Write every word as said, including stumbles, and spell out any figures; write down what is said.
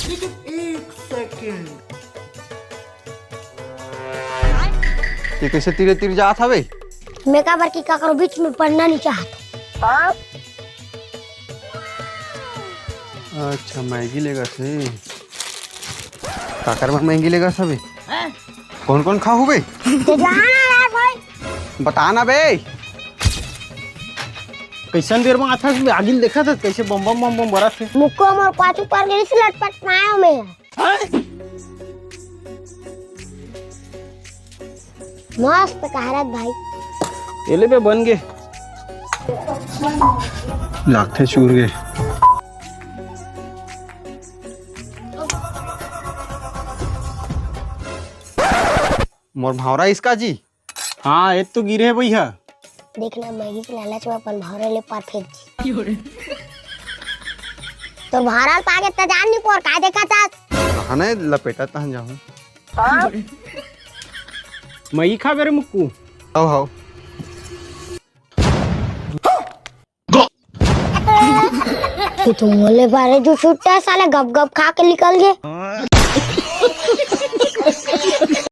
लेकिन एक सेकंड, ये कैसे तीरे तीर जात हवे? मैं काबर कि काकरो बीच में पड़ना नहीं चाहत। अच्छा, मैगी लेगा से। काकर बर मैगी लेगा सबे? कौन कौन खाहू बे? तो जाना यार भाई। बता ना बे। कैसन बेर में आथस बे? आगिल देखत हस कैसे बम बम बम बम बरत हे? मुक्को मोर पाछू पर गई से लटपट पाया मैं। मस्त कहारत भाई। ये ले बे, बन गे। लागथे चूर गे। मोर भावरा इसका जी। हाँ, ये तो गिरे हे भैया। देखना, मैगी के लालच में अपन भावरा ले पार फेंक दी। तोर भावरा ल पागे त जान नहीं पोर, काय देखा चास? कहाँ ने लपेटा तहन जाहूँ। मैगी खा बे रे मुक्कू। हाव, हाव। तू तो मोले बारे जो छुट्टा है, साले गप गप खा के निकल गए।